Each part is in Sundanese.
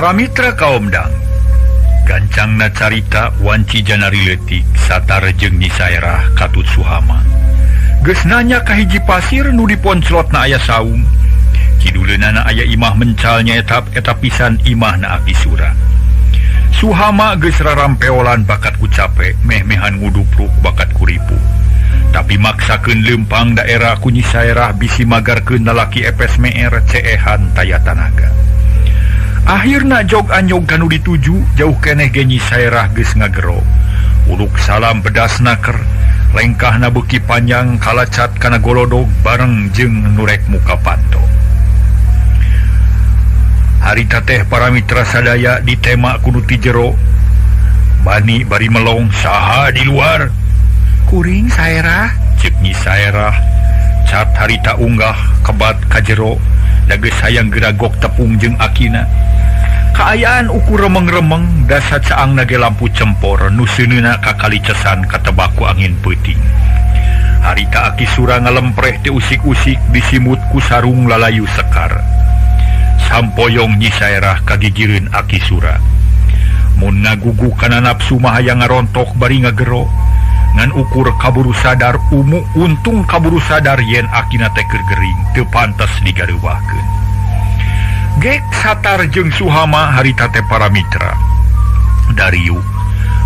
Para mitra kaum dang gancangna carita wanci janari leutik Satar jeung Nyi Saerah katut Suhama. Geus nanya ka hiji pasir nu diponclotna aya saung. Kiduleunana aya imah mencal nyaeta eta pisan imahna Aki Sura. Suhama geus rarampeolan bakat ku cape, meh-mehan ngudupruk bakat ku ripuh. Tapi maksakeun leumpang daerah ku Nyi Saerah bisi magarkeun lalaki epes meer ceehan taya tanaga. Akhirna jog anyog kanu dituju jauh keneh ge Nyi Saerah geus ngagero. Uluk salam pedas naker, lengkahna beuki panjang kalacat kana golodog bareng jeung nurek muka panto. Harita teh para mitra sadaya ditema kudu ti jero. Bani bari melong saha di luar. Kuring Saerah, ceuk Nyi Saerah. Cat harita unggah kebat ka jero, da geus hayang geragok tepung jeung akina. Kaayaan ukur remeng-remeng dasa caangna ge lampu cempor nu seuneuna kakalicesan katebak ku angin peuting. Harita Aki Sura ngalempreh teu usik-usik disimut ku sarung lalayu sekar. Sampoyong Nyi Saerah kagigireun Aki Sura. Mun ngagugu kana nafsu mah hayang ngarontok bari ngagero. Ngan ukur kaburu sadar umu untung kaburu sadar yen akina teh keur gering teu pantes digareuwahkeun. Gek Satar jeung Suhama harita teh para mitra. Dariuk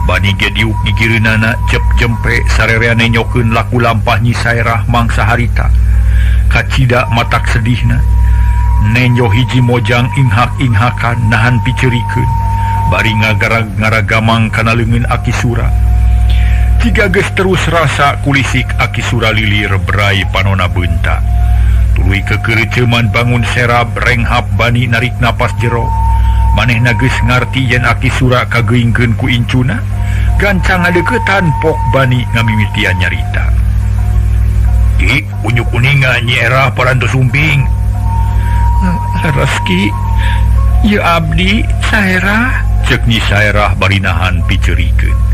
bani ge diuk gigireunana cep jempe sarerea nenyokeun laku lampah Nyi Saerah mangsa harita. Kacida matak sedihna. Nenyo hiji mojang inghak-inghakan nahan picerikeun bari ngagarag ngaragamang kana leungeun Aki Sura. Tiga geus terus rasa kulisik Aki Sura lilir berai panona beunta. Tuluy kekeureuceuman bangun serab renghap bani narik napas jero. Manehna geus ngarti yen Aki Sura kageuingkeun ku incuna. Gancang ngadeuketan pok bani ngamimitian nyarita. Ki unjuk kuninga Nyi Erah parantos sumping. Leres Ki, ieu abdi Saerah, ceuk Nyi Saerah bari nahan picerikeun.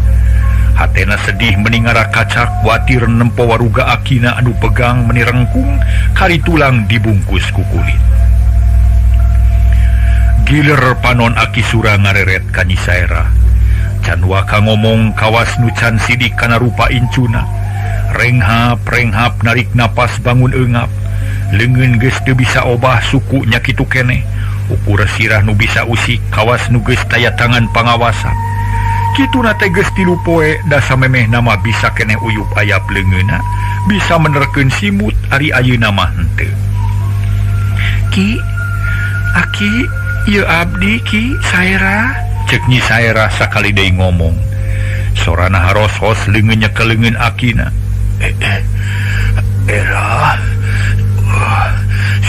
Hatena sedih meni ngarakacak watir nempo waruga akina anu pegang meni rengkung kari tulang dibungkus ku kulit. Giler panon Aki Sura ngareret ka Nyi Saerah. Can waka ngomong kawas nu can sidik kana rupa incuna. Renghap-renghap narik napas bangun eungap. Leungeun geus teu bisa obah suku nya kitu keneh. Ukur sirah nu bisa usik kawas nu geus taya tangan pangawasan. Kituna teh geus 3 poe dasa memeh nama bisa keneh uyup ayap leungeunna, bisa menerkeun simut ari ayeuna mah henteu. Ki, Aki, ieu abdi Ki Saerah, ceuk Nyi Saerah sakali deui ngomong. Sorana harosos leungeun nyekel leungeun akina. Era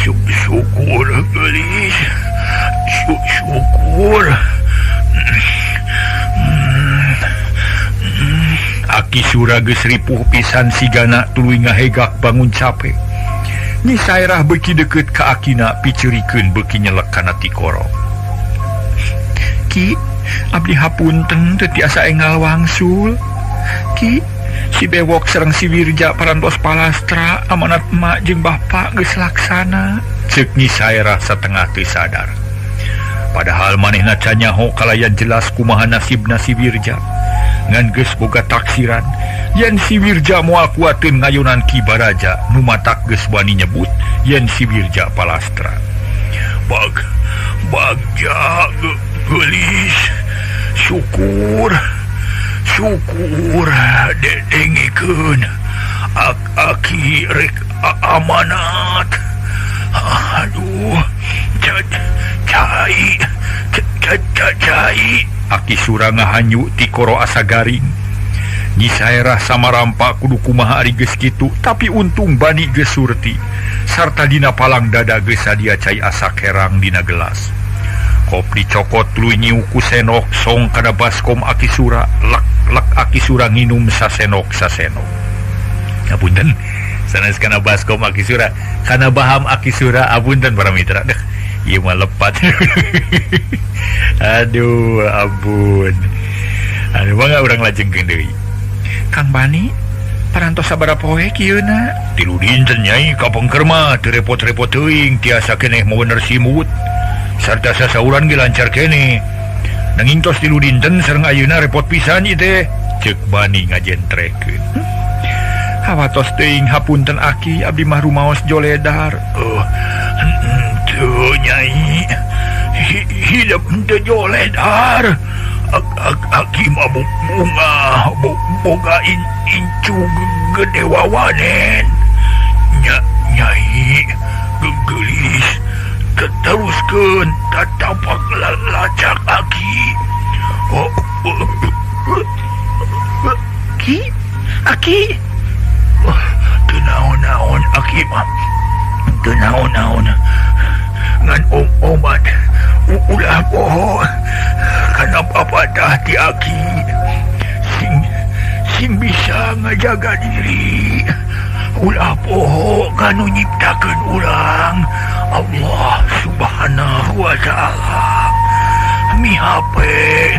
syukur geulis, syukur. Aki Sura geus ripuh pisan sigana tuluy ngahegak bangun cape. Nyi Saerah beuki deukeut ka akina piceurikeun beuki nyelek kana tikoro. Ki, abdi hapunten teu tiasa engal wangsul. Ki, si Bewok sareng si Wirja parantos palastra amanat emak jeung bapak geus laksana. Ceuk Nyi Saerah satengah teu sadar. Padahal manehna can nyaho kalayan jelas kumaha nasibna si Wirja. Ngan geus boga taksiran yen si Wirja moal kuateun ngayunan Ki Baraja nu matak geus wani nyebut yen si Wirja palastra. Bagja geulis syukur syukur dedengikeun aki rek amanat. Aduh cai cai. Aki Sura ngahanyu tikoro asa garing. Nyi Saerah samarampa kudu kumaha ari geus kitu, tapi untung bani geus surti sarta dina palang dada geus sadia cai asak herang dina gelas. Kop dicokot tuluy nyiuk ku senok song kana baskom Aki Sura, lek-lek Aki Sura nginum sasenok sasenok. Apunten, sanes kana baskom Aki Sura, kana baham Aki Sura, apunten para mitra. Deh, ieu mah lepat. Aduh, ampun. Aduh, mangga urang lajengkeun deui. Kang Bani, parantos sabaraha poe kieuna? 3 dinten Nyai ka pengker mah teu repot-repot teuing tiasa keneh mau bener simut. Sarta sasauran ge lancar keneh. Nanging tos 3 dinten sareng ayeuna repot pisan ieu teh. Ceuk Bani ngajentrekeun. Hawatos teuing hapunten aki abdi mah rumaos joledar. Henteu nyai. Hidup henteu joledar. Aki mah bunga boga incu gede wawanen. Nyai gegelis teruskeun tatapak lacak aki. Ki aki teu naon-naon aki mah teu naon-naon ngan omat ulah poho kana papatah ti aki sing bisa ngajaga diri ulah poho kanu nyiptakeun urang Allah Subhanahu wa ta'ala mihape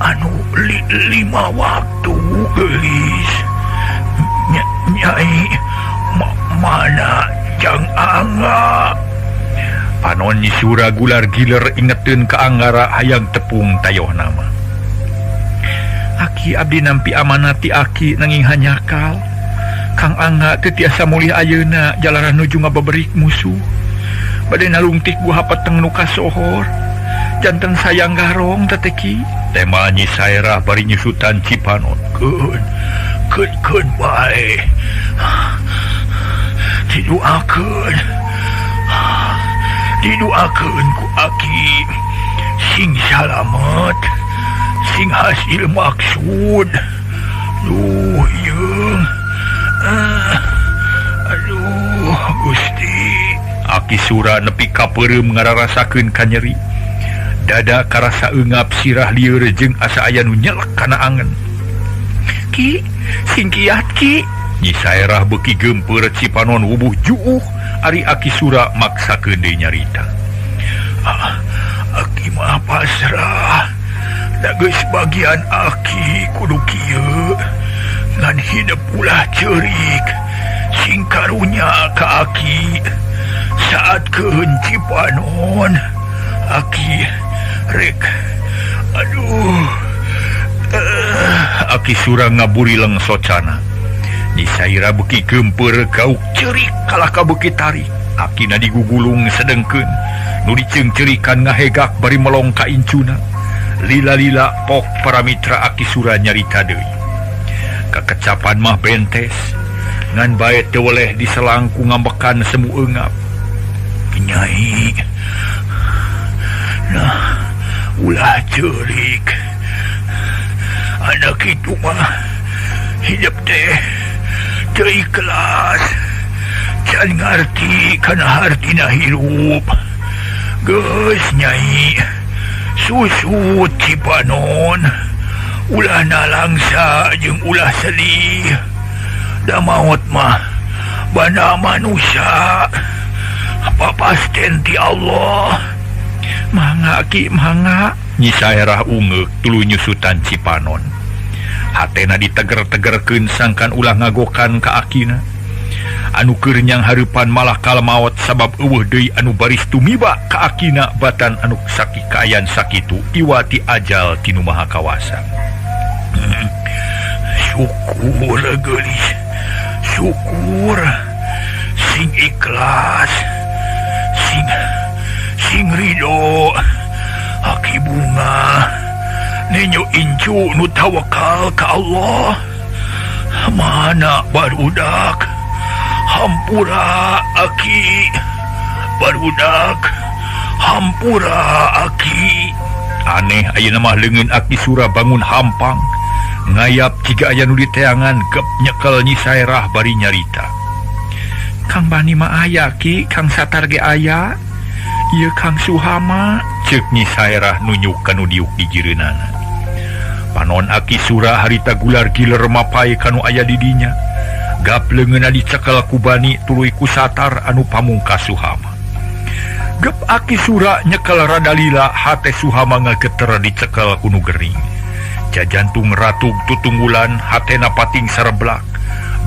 anu 5 waktu geulis nyai mana jang angga. Panon Nyi Sura gular giler ingeteun ka Anggara hayang tepung tayoh nama. Aki abdi nampi amanat ti aki nanging hanyakal. Kang Angga teu tiasa mulih ayeuna jalaran nuju ngabeberik musuh. Bade nalungtik buah peteng nu kasohor. Janten sayang garong teteh ki. Tema Nyi Saerah bari nyusutan Cipanon. Keun keun keun bae. Didoakeun. Didoakeun ku aki sing salamet, sing hasil maksud. Duh yeung. Aduh Gusti. Aki Sura nepi ka peureum ngararasakeun kanyeri. Dada karasa eungap sirah lieur jeung asa aya nu nyelek kana angen. Ki, sing kiat ki. Nyi Saerah beuki geumpeur Cipanon wubuh juuh ari Aki Sura maksakeun deui nyarita. Aki mah pasrah. Da geus bagian aki kudu kieu. Ngan hidup ulah ceurik. Sing karunya ka aki. Saat keun Cipanon aki rek aduh. Aki Sura ngaburileng socana. Nyi Saira beuki geumpeur gauk ceurik kalah ka beuki tarik. Akina digugulung sedengkeun nu diceungceurikan ngahegak bari melong ka incuna. Lila-lila pok para mitra Aki Sura nyarita deui. Kakecapan mah bentes ngan bae teu weleh diselangku ngambekan semu eungap. Nyai nah ulah ceurik. Anak itu mah hidup teh teu ikhlas. Can ngarti kana hartina hirup. Geus nyai susut Cipanon ulah nalangsa jeung ulah sedih. Da maot mah bana manusia apa pasten ti Allah. Mangga ki mangga. Nyi Saerah ungeuk tuluy nyusutan Cipanon. Hatena diteger-tegerkeun sangkan ulah ngagokan ka akina. Anu keur nyang hareupan malah kalmaot sabab eueuh deui anu baris tumiba ka akina batan anu saki kaayan sakitu iwati ajal ti Nu Maha Kawasa. Syukur geulis, syukur sing ikhlas, sing ridho. Aki bunga nenyo incu nu tawakal ka Allah. Mana barudak hampura aki, barudak hampura aki. Aneh ayeuna mah leungeun Aki Sura bangun hampang ngayap jiga aya nu diteangan gep nyekel Nyi Saerah bari nyarita. Kang Bani mah aya ki, Kang Satar ge aya. Ieu Kang Suhama ceuk Nyi Saerah nunjuk ka nu diuk di jireunana. Panon Aki Sura harita gular giler mapai kanu aya di dinya. Gap leungeunna dicekel ku Bani tuluy ku Satar anu pamungkas Suhama. Gep Aki Sura nyekel rada lila hate Suhama ngageter dicekel ku nu gering. Jajantung ratug tutunggulan hatena pating sareblak.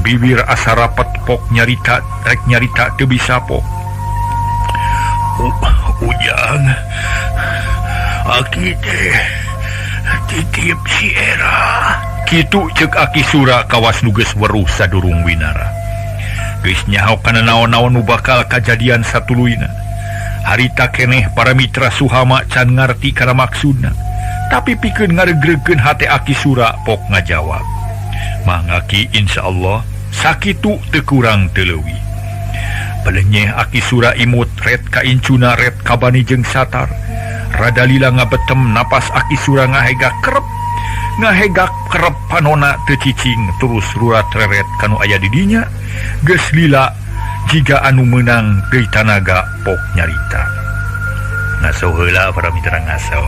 Bibir asa rapet pok nyarita rek nyarita teu bisa pok. Ujang aki teh titip si era. Kitu cek Aki Sura kawas nu geus weruh sadurung winara. Geus nyaho kana naon-naon nu bakal kajadian satuluyna. Harita keneh para mitra Suhama can ngarti kana maksudna. Tapi pikeun ngaregregkeun hate Aki Sura pok ngajawab. Mangga Ki, insyaallah sakitu teu kurang teu leuwih. Belenyeh Aki Sura imut ret ka incuna ret ka Bani jeung Satar. Rada lila ngabetem napas Aki Sura ngahegak kerep. Ngahegak kerep panona teu cicing terus rurat reret kanu aya di dinya. Geus lila jiga anu meunang deui tanaga pok nyarita. Ngaso heula para mitra ngaso.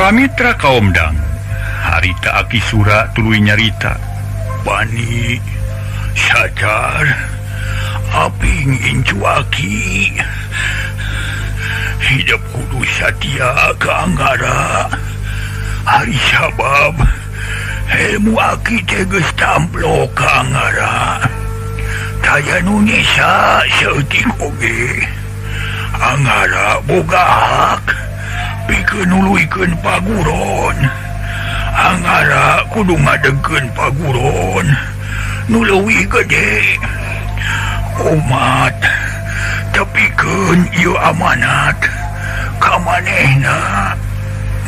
Mitra kaum dang harita Aki Sura tuluy nyarita. Bani sadar aping incu aki hidup kudu satia ka Anggara. Hari sabab ilmu aki teh geus tamplok ka Anggara. Taya nu nyesa saeutik oge Anggara boga hak pikeun nuluykeun paguron. Anggara kudu ngadegkeun paguron nu leuwih gede. Umat tepikeun ieu amanat ka manehna.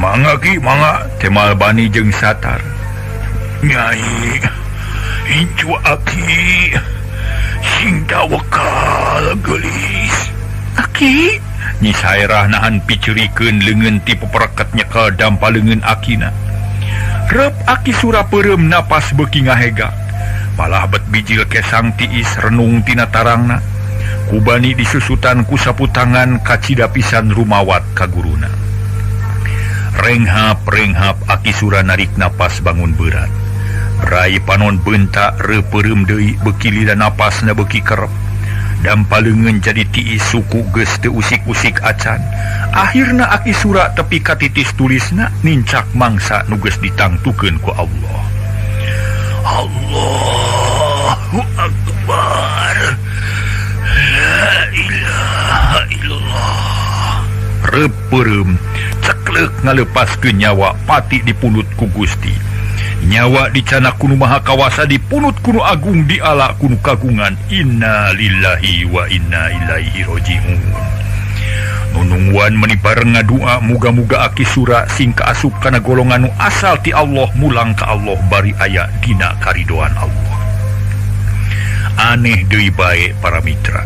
Mangga Ki, mangga temal Bani jeung Satar. Nyai incu aki sing tawakal geulis. Aki Nyi Saerah nahan picerikeun leungeun ti pepereket nyekel dampa leungeun akina. Rep Aki Sura peureum napas beuki ngahega. Malah bet bijil kesang tiis renung tina tarangna. Ku Bani disusutan ku sapu tangan kacida pisan rumawat ka guruna. Renghap renghap Aki Sura narik napas bangun berat. Rai panon bentak reupeurem deui beuki lila napasna beuki kerep. Dampa leungeun jadi tiis suku geus teu usik-usik acan. Akhirna Aki Sura tepi ka titis tulisna nincak mangsa nu geus ditangtukeun ku Allah. Allahu Akbar. La ilaha illallah. Reupeurem ceklek ngalepaskeun nyawa pati dipunut ku Gusti. Nyawa dicana kunu maha kawasa dipunut kunu agung diala kunu kagungan. Inna lillahi wa inna ilaihi rojiun. Nunungwan meni bareng ngadua muga-muga Aki Sura sing kaasup kana golongan nu asal ti Allah mulang ka Allah bari aya dina karidoan Allah. Aneh deui bae para mitra.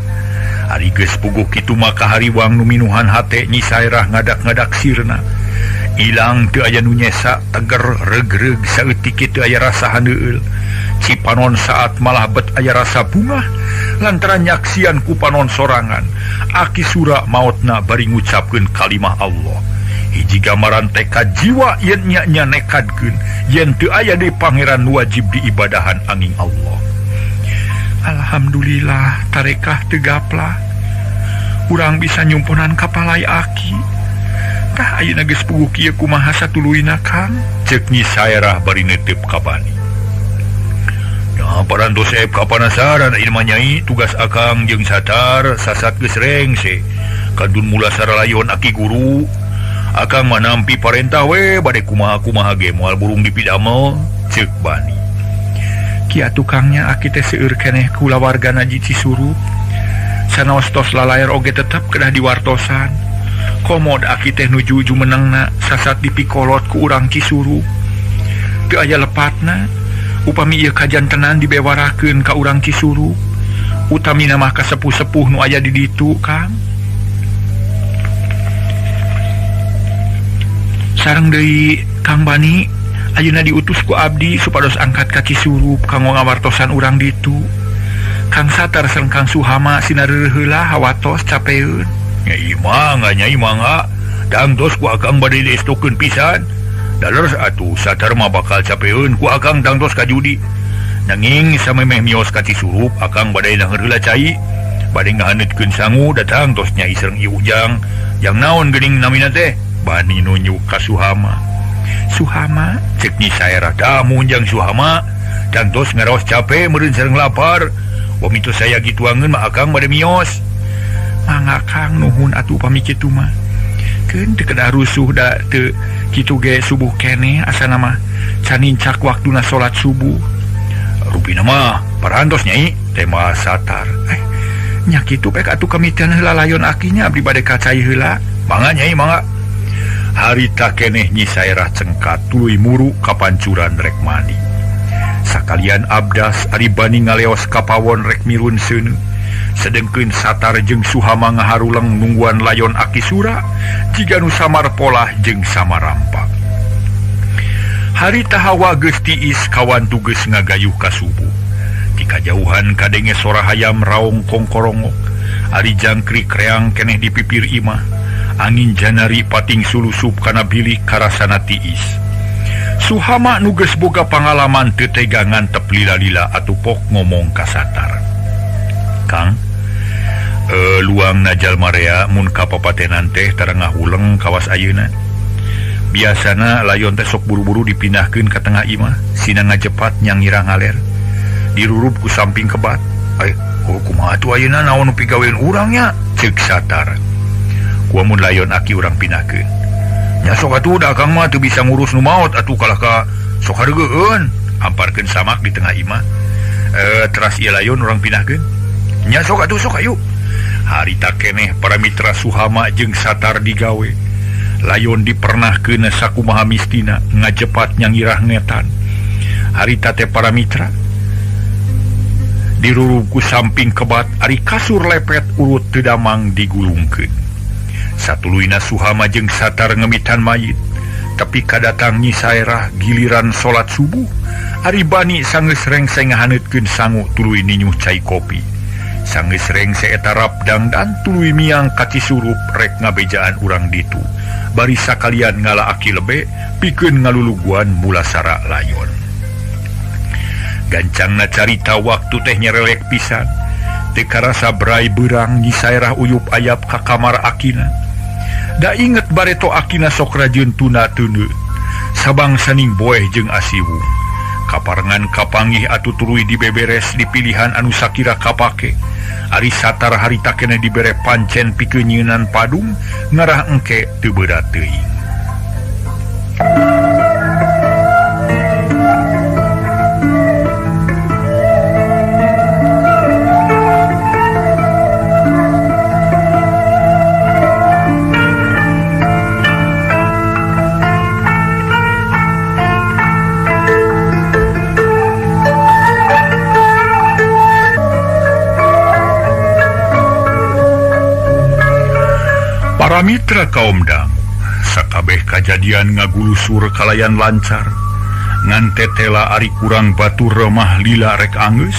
Ari geus puguh kitu maka hariwang nu minuhan hate Nyi Saerah ngadak-ngadak sirna. Ilang teu aya nu nyesa teger regreg saeutik teu aya rasa haneueul. Cipanon saat malah bet aya rasa bungah lantaran nyaksian ku panon sorangan. Aki Sura maotna bari ngucapkeun kalimah Allah. Hiji gambaran tekad jiwa yen nya-nya nekadkeun yen teu aya deui pangeran wajib diibadahan angin Allah. Alhamdulillah tarekah teu gaplah. Urang bisa nyumponan kapalai aki. Tah ayeuna geus puguh kieu kumaha satuluyna Kang? Ceuk Nyi Saerah bari neuteup ka Bani. Nah, parantos eep kapanasaran ieu mah Nyai, tugas akang jeung Satar sasat geus rengse. Kadun mula saralayon aki guru. Akang mah nampi parentah we bade kumaha-kumaha ge moal burung dipidamel, ceuk Bani. Kieu tukangnya aki teh seueur keneh kulawargana di Cisurup. Sanaos tos lalaer oge tetep kedah diwartosan. Komod aki teh nuju jumenengna sasat dipikolot ku urang Cisurup. Teu aya lepatna, upami ieu kajantenan dibewarakeun ka urang Cisurup. Utamina mah ka sepuh-sepuh nu aya di ditu, Kang. Sareng deui Kang Bani, ayeuna diutus ku abdi supados angkat ka Cisurup kanggo ngawartosan urang ditu. Kang Satar sareng Kang Suhama sinareureuh heula hawatos capeun. Nyai mangga nyai mangga. Dangdos ku akang bade diestokeun pisan. Da leres atuh Satar mah bakal capeun ku akang dangdos ka judi. Nanging samemeh mios ka Cisurup akang bade nangeur heula cai. Bade ngahaneutkeun sangu datang tos nyai sareng Ieu Ujang. Jang naon geuning namina teh? Bani nunjuk ka Suhama. Suhama cek Nyi Saerah damun jang Suhama. Dangdos ngaraos cape meureun sareng lapar. Wami teu saya gituangeun mah akang bade mios. Mangga Kang nuhun atuh pami kitu mah. Keun teu kedah rusuh da teu kitu ge subuh keneh asana mah canincak waktuna salat subuh. Rupina mah parantos nyai tema Satar. Nya kitu pek atuh kamitian heula layon akinya abdi bade ka cai heula. Mangga nyai mangga. Harita keneh Nyi Saerah cengkat tuluy muru ka pancuran rek mandi. Sakalian abdas ari bani ngaleos ka pawon rek mirun seuneu. Sedengkeun Satar jeung Suhama ngaharuleng nungguan layon Aki Sura jiga nu samar polah jeung samarampak. Harita hawa geus tiis kawantu geus ngagayuh ka subuh. Di kajauhan kadenge sora hayam raong kongkorongok. Ari jangkrik reang keneh di pipir imah. Angin janari pating sulusup kana bilik karasana tiis. Suhama nu geus boga pangalaman teu tega ngantep lila-lila atuh pok ngomong ka Satar. Kang, luang najal marea mun ka papatenan teh tara ngahuleng kawas ayeuna. Biasana layon teh sok buru-buru dipindahkeun ka tengah imah, sina ngajepat nyangirang ngaler. Dirurup ku samping kebat. Oh kumaha atuh ayeuna naon nu pigaweun urang nya? Ceuk Satar. Kuamun layon aki urang pindahkeun. Nya sok atuh da akang mah teu bisa ngurus nu maot atuh kalah ka sok hareugeun. Amparkeun samak di tengah imah. Teras ieu layon urang pindahkeun. Nya sok atuh sok ayu. Harita keneh para mitra Suhama jeung Satar digawe. Layon dipernahkeun sakumaha mistina ngajepat nyangirah ngetan. Harita teh para mitra dirurub ku samping kebat ari kasur lepet urut teu damang digulungkeun. Satuluyna Suhama jeung Satar ngemitan mayit. Tapi kadatang Nyi Saerah giliran salat subuh ari bani sanggeus rengse ngahaneutkeun sangu tuluy ninyuh cai kopi. Sanggeus rengse eta rapdangdan tuluy miang ka Cisurup rek ngabejaan urang ditu. Bari sakalian ngala aki lebe pikeun ngaluluguan mulasara layon. Gancangna carita waktu teh nyerelek pisan. Teu karasa brai beurang Nyi Saerah uyup ayap ka kamar akina. Da inget bareto akina sok rajin tuna teuneu. Sabangsaning boeh jeung asiwung. Kaparengan kapanggih atuh tuluy dibeberes di pilihan anu sakira kapake. Ari Satar harita keneh dibere pancen pikeun nyeunan padung ngarah engke teu berat teuing. Para mitra kaum dangu, sakabeh kajadian ngagulusur kalayan lancar. Ngan tetela ari kurang batur remah lila rek anggeus.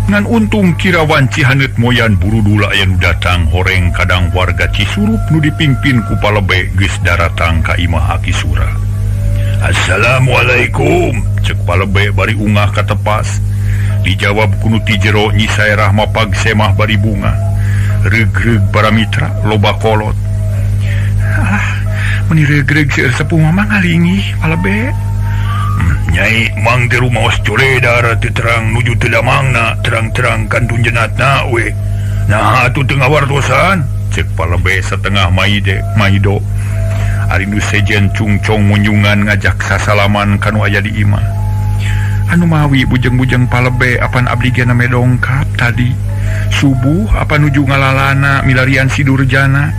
Ngan untung kira wanci haneut moyan burudula aya nu datang horeng kadang warga Cisurup nu dipimpin ku palebe geus daratang ka imah Aki Sura. Assalamualaikum, cek palebe bari ungah katepas. Dijawab ku nu ti jero Nyi Saerah mapag semah bari bunga. Regreg para mitra loba kolot. Alah, meni regreg seueur sepuh mah ngalinggih palebe. Nyai mang teh rumaos coledar teu terang nuju teu damangna, terang-terang kantun jenatna we. Nah atuh teu ngawartosan, cek palebe setengah maide maido. Ari nu sejen cungcong munjungan ngajak sasalaman kanu aya di imah. Anu mawi bujeng-bujeng palebe apan abdi ge name dongkap tadi. Subuh apa nuju ngalalana milarian si Durjana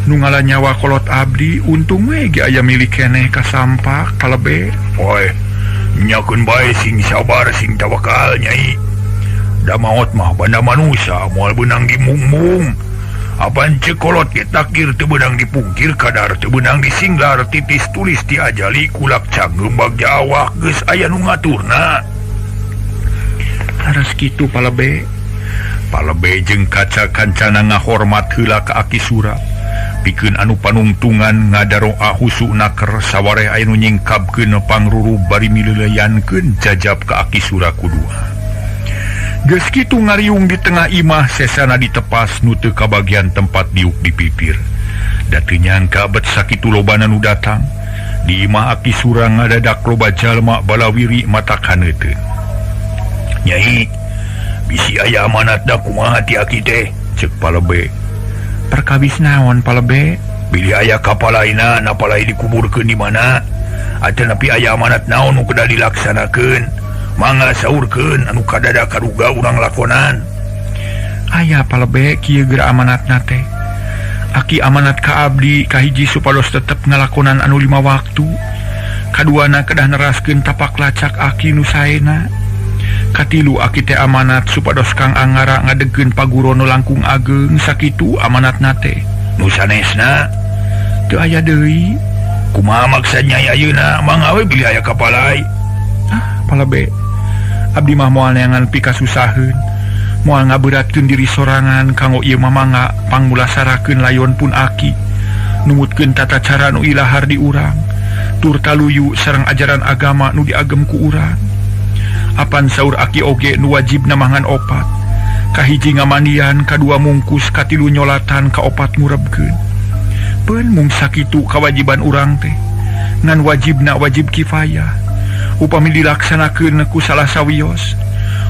nu ngala nyawa kolot abdi untung we ge aya milik keneh ka sampak palebe. Oe nyakeun bae sing sabar sing tawakal nyai. Da maot mah banda manusa moal beunang dimungmung. Apan ceuk kolot ge takdir teu beunang dipungkir kadar teu beunang disinglar titis tulis ti ajali kulak canggeum bagja awak geus aya nu ngaturna. Harus kitu palebe. Palebe jeung kaca kancana ngahormat heula ka Aki Sura. Pikeun anu panungtungan ngadaroa husu naker sawareh aya nu nyingkabkeun pangrurub bari mileuleyankeun jajab ka Aki Sura kudua. Geus kitu ngariung di tengah imah sesana ditepas nu teu kabagian tempat diuk di pipir. Da teu nyangka bet sakitu lobana nu datang. Di imah Aki Sura ngadadak loba jalma balawiri mata kaneuteun. Nyai, bisi aya amanat da kumaha ti aki teh? Ceuk Palebe. Perkawis naon Palebe? Bilih aya kapalaina napalai dikuburkeun di mana? Atanapi aya amanat naon nu kedah dilaksanakeun? Mangga saurkeun anu kadada karuga urang lakonan. Aya Palebe kieu geura amanatna teh. Aki amanat ka abdi kahiji supados tetep ngalakonan anu 5 waktu. Kaduana kedah neraskeun tapak lacak aki nu saena. Katilu aki teh amanat supados Kang Angara ngadegkeun pagurono langkung ageng sakitu amanatna teh. Nu sanesna teu aya deui. Kumaha maksa nyai ayeuna mangga we bilih aya kapalai. Ah, Palebe. Abdi mah moal neangan pikasusaheun. Moal ngaberatkeun diri sorangan kanggo ieu mah mangga pangmulasarakeun layon pun aki. Numutkeun tata cara nu ilahar di urang. Tur taluyu sareng ajaran agama nu diagem ku urang. Apan saur aki oge nu wajibna mangan opat. Kahiji ngamandian, kadua mungkus, katilu nyolatan, kaopat ngurebkeun. Peun mung sakitu kawajiban urang teh. Ngan wajibna wajib kifayah. Upami dilaksanakeun ku salah sawios,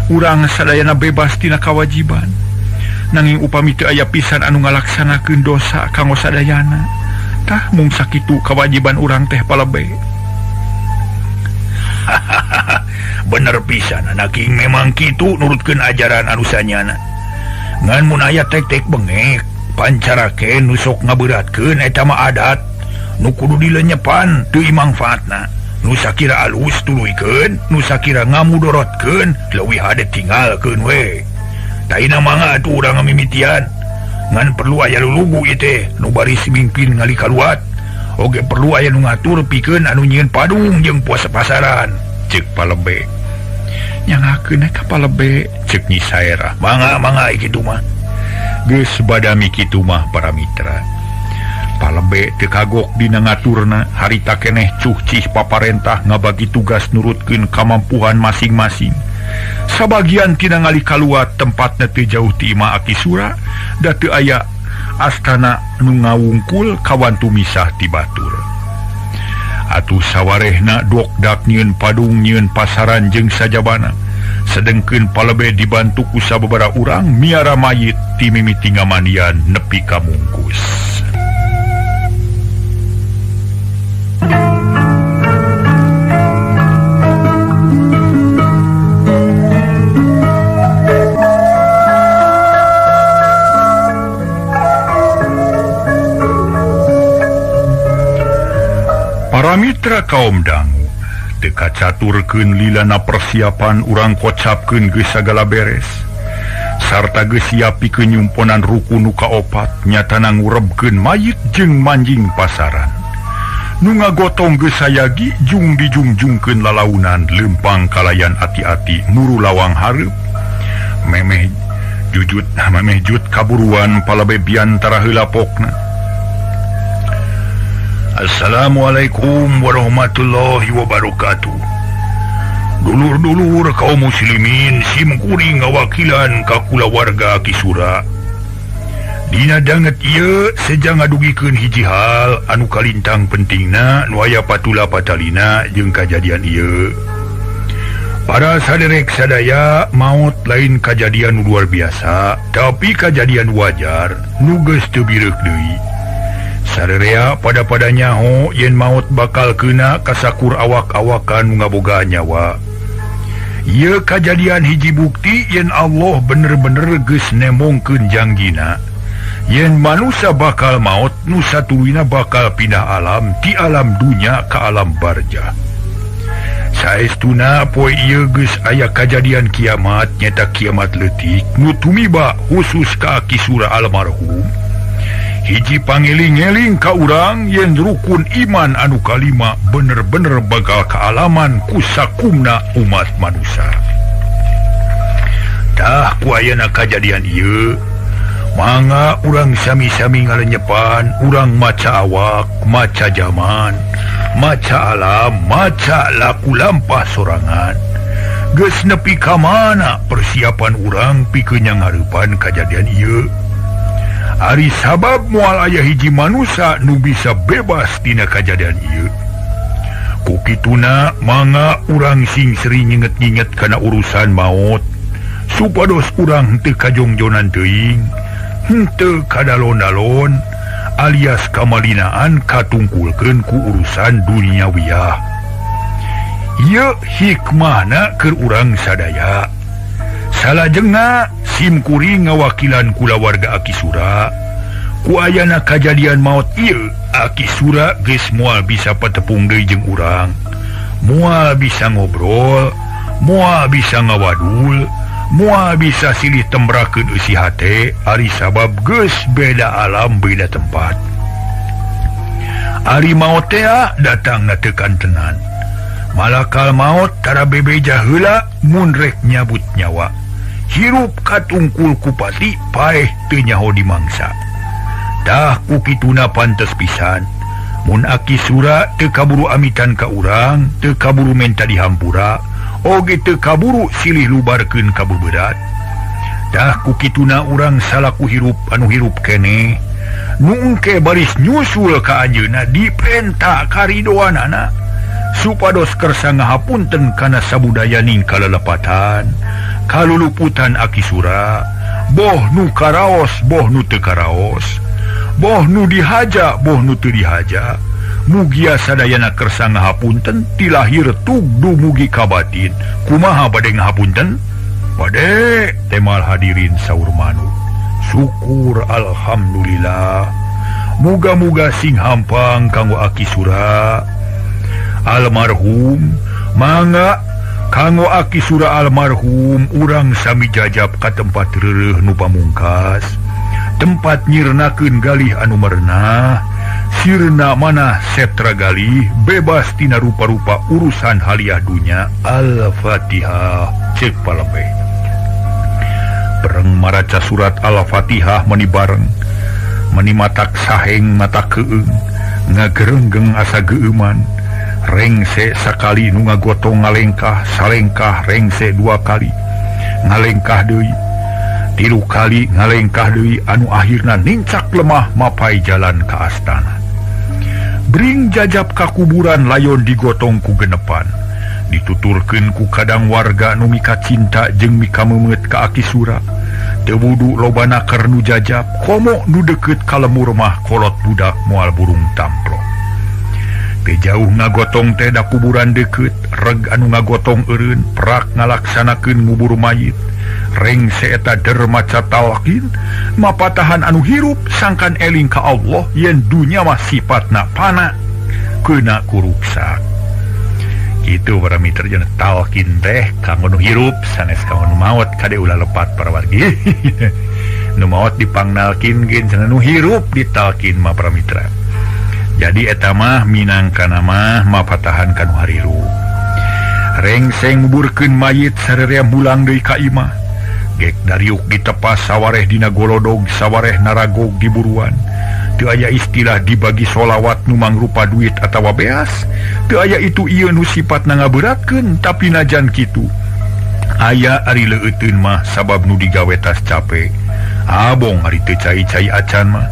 urang sadayana bebas tina kawajiban. Nanging upami teu aya pisan anu ngalaksanakeun dosa kanggo sadayana. Tah mung sakitu kawajiban urang teh Palebe. Bener pisan anak king memang kitu nurutkeun ajaran anu sanyana. Ngan mun aya tek-tek bengek, pancarake nu sok ngaberatkeun eta mah adat nu kudu dilenyepan teu mangfaatna. Nu sakira alus tuluykeun, nu sakira ngamudorotkeun leuwih hade tinggalkeun we. Taina mangga atuh urang ngamimitian. Ngan perlu aya lulugu ieu teh nu baris mimpin ngalikaluat. Oge perlu aya nu ngatur pikeun anu nyieun padung jeung puasa pasaran. Ceuk Palebe. Nyangakeun ka Palebe, ceuk Nyi Saerah. Mangga mangga kitu mah. Geus badami kitu mah para mitra. Palebe teu kagok dina ngaturna, harita keneh cuh cih paparentah ngabagi tugas nurutkeun kamampuhan masing-masing. Sabagian tina ngalikaluat tempatna teu jauh ti imah Aki Sura, da teu aya astana nu ngawungkul kawantu misah ti batur. Atuh sawarehna dokdak nyieun padung nyieun pasaran jeung sajabana. Sedengkeun Palebe dibantu ku sababaraha urang miara mayit ti mimiti ngamandian nepi ka mungkus. Para mitra kaum dangu, teu kacaturkeun lilana persiapan urang kocapkeun geus sagala beres. Sarta geus siap pikeun nyumponan rukun nu kaopat nyatana ngurebkeun mayit jeung manjing pasaran. Nu ngagotong geus sayagi jung dijungjungkeun lalaunan lempang kalayan ati-ati muru lawang hareup. Memeh jujut memeh jut kaburuan Palebe biantara heula pokna. Assalamualaikum warahmatullahi wabarakatuh. Dulur-dulur kaum muslimin sim kuring ngawakilan ka kulawarga Aki Sura. Dina danget ieu seja ngadugikeun hiji hal anu kalintang pentingna nu aya patula patalina jeung kajadian ieu. Para saderek sadaya, maot lain kajadian nu luar biasa, tapi kajadian wajar nu geus teu bireuk deui. Sarerea pada-pada nyaho yen maot bakal kena kasakur awak-awakan nu ngaboga nyawa. Ieu kajadian hiji bukti yen Allah bener-bener geus nemongkeun jangjina. Yen manusia bakal maot nu satuluyna bakal pindah alam ti alam dunya ka alam barjah. Saestuna poe ieu geus aya kajadian kiamat nyata kiamat leutik nu tumiba khusus ka Aki Sura almarhum. Hiji pangeling-eling ka urang yen rukun iman anu kalima bener-bener bakal kaalaman ku sakumna umat manusia. Tah ku ayana kajadian ieu mangga urang sami-sami ngalenyepan, urang maca awak, maca zaman, maca alam, maca laku lampah sorangan. Geus nepi ka mana persiapan urang pikeun nyangareupan kajadian ieu. Ari sabab moal aya hiji manusa nu bisa bebas tina kajadian ieu. Ku kituna mangga urang sing sering nginget-nginget kana urusan maot supados urang teu kajongjonan teuing, henteu kadalon-dalon alias kamalinaan katungkulkeun ku urusan duniawiyah. Ieu hikmahna keur urang sadaya. Salajengna sim kuring ngawakilan kulawarga Aki Sura. Ku ayana kajadian maot ieu, Aki Sura geus moal bisa patepung deui jeung urang. Moal bisa ngobrol, moal bisa ngawadul, moal bisa silih tembrakeun eusi hate ari sabab geus beda alam beda tempat. Ari maot teh datangna teu kantenan. Malakal maot tara bebeja heula mun rek nyabut nyawa. Hirup katungkul kupati paeh teu nyaho dimangsa. Tah ku kituna pantes pisan. Mun Aki Sura teu kaburu amitan ka urang, teu kaburu menta dihampura, oge teu kaburu silih lubarkeun ka beberat. Tah ku kituna urang salaku hirup anu hirup keneh, nu engke baris nyusul ka anjeunna dipenta karidoanana supados kersa ngahapunten kana sabudayaning kalelepatan, kaluluputan Aki Sura, boh nu karaos boh nu teu karaos, boh nu dihaja boh nu teu dihaja. Mugia sadayana kersa ngahapunten ti lahir tugdu mugi kabatin. Kumaha bade ngahapunten? Bade temal hadirin saur manuk. Syukur alhamdulillah. Muga-muga sing hampang kanggo Aki Sura almarhum. Mangga kanggo Aki Sura almarhum urang sami jajab ka tempat reureuh nu pamungkas, tempat nyirnakeun galih anu merenah, sirna manah setra galih bebas tina rupa-rupa urusan haliah dunya. Al-Fatihah cek palebeh. Bareng maraca surat Al-Fatihah meni bareng, meni matak saheng mata keung, ngagerenggeng asa geueuman. Rengse sakali nu ngagotong ngalengkah salengkah, rengse dua kali ngalengkah deui, tilu kali ngalengkah deui, anu akhirna nincak lemah mapai jalan ka astana. Bring jajab ka kuburan layon digotong ku genepan, dituturkeun ku kadang warga nu mika cinta jeung mika meumeut ka Aki Sura. Teu wudu lobana keur nu jajab, komo nu deukeut ka lemur mah kolot budak moal burung tamplok. Teu jauh ngagotong teh da kuburan deukeut, reg anu ngagotong eureun prak ngalaksanakeun ngubur mayit. Rengse eta dermaca talqin, mapatahan anu hirup sangkan eling ka Allah yen dunya mah sifatna pana keuna kuruksak. Kitu para mitra jeung talqin teh kanggo nu hirup sanes kanggo nu maot kade ulah lepat para wargi. Nu maot dipangnalkin geun cenah nu hirup ditalqin mah para mitra. Jadi eta mah minangkana mah mapatahan kanu harirup. Rengseng nguburkeun mayit sarerea mulang deui ka imah. Gek dariuk ditepas sawareh dina golodog, sawareh naragog di buruan. Teu aya istilah dibagi solawat nu mangrupa duit atawa beas. Teu aya itu ieu nu sifatna ngaberatkeun, tapi najan kitu aya ari leueuteun mah sabab nu digawe tas cape. Abong ari teu cai-cai acan mah.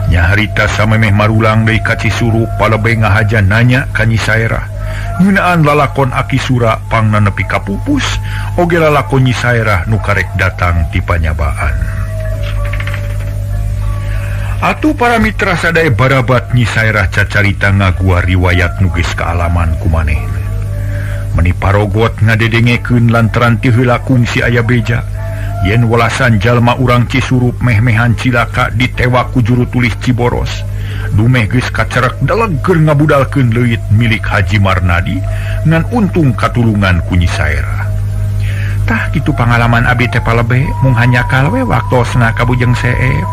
Nyaharita samemeh marulang deui ka Cisurup palebeh ngahaja nanya ka Nyi Saerah. Ngeunaan lalakon Aki Sura pangna nepi ka pupus, oge lalakon Nyi Saerah nu karek datang ti panyabaan. Atuh para mitra sadaya barabat Nyi Saerah cacarita ngagua riwayat nu geus kaalaman ku manehna. Meni parogot ngadedengekeun lantaran teu heula kungsi aya beja. Yen welasan jalma urang Cisurup meh-mehan cilaka ditewak ku juru tulis Ciboros. Dumeh geus kacerek deleg keur ngabudalkeun leuit milik Haji Marnadi ngan untung katulungan ku Nyi Saerah. Tah kitu pangalaman abi teh palebeh mung hanyakal we waktosna ka Bujeng Seep.